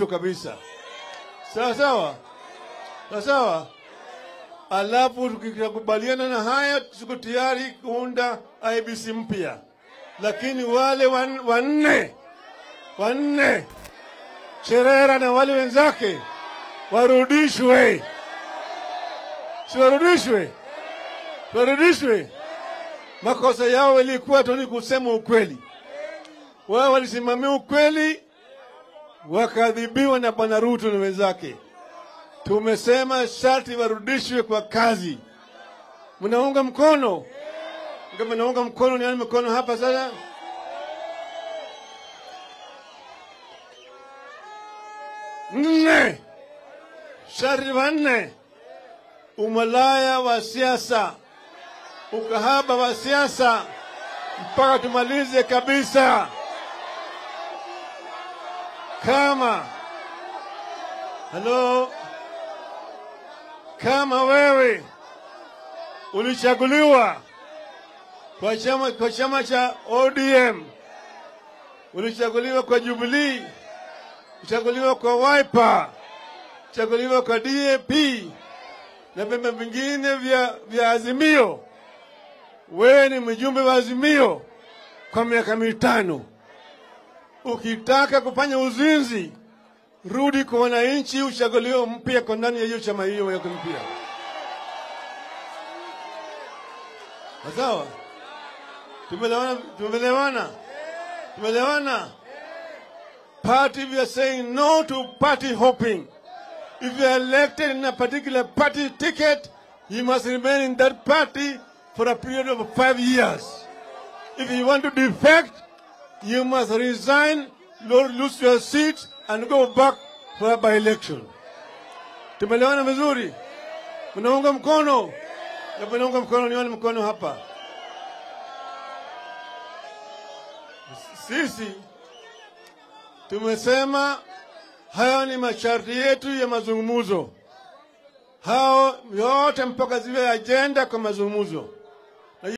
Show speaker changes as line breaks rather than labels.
kabisa. Sawa sawa? Sawa sawa? Alafu tukikubaliana na haya, tuko tayari kuunda IEBC mpya. Lakini wale wanne Cherera na wale wenzake warudishwe. Si warudishwe? Warudishwe. Makosa yao ilikuwa tu ni kusema ukweli. Wao walisimamia ukweli, wakaadhibiwa na Bwana Ruto na wenzake. Tumesema sharti warudishwe kwa kazi. Mnaunga mkono? Kama mnaunga mkono, nione mkono hapa sasa. Nne, sharti wanne, umalaya wa siasa, ukahaba wa siasa mpaka tumalize kabisa. Kama hello, kama wewe ulichaguliwa kwa chama cha ODM, ulichaguliwa kwa Jubilee, ulichaguliwa kwa Wiper, ulichaguliwa kwa DAP na vyama vingine vya Azimio, wewe ni mjumbe wa Azimio kwa miaka 5. Ukitaka kufanya uzinzi, rudi kwa wananchi, uchaguliwe mpya kwa ndani ya hiyo chama hiyo ya mpya. Sawa? Tumelewana? Tumelewana? Tumelewana? Party, we are saying no to party hopping. If you are elected in a particular party ticket, you must remain in that party for a period of 5 years. If you want to defect, you must resign, lose your seat, and go back for a by-election. Tumelewana vizuri? Mnaunga mkono? Mnaunga mkono, nione mkono hapa. Sisi tumesema hayo ni masharti yetu ya mazungumzo. Hao yote mpaka ziwe agenda kwa mazungumzo.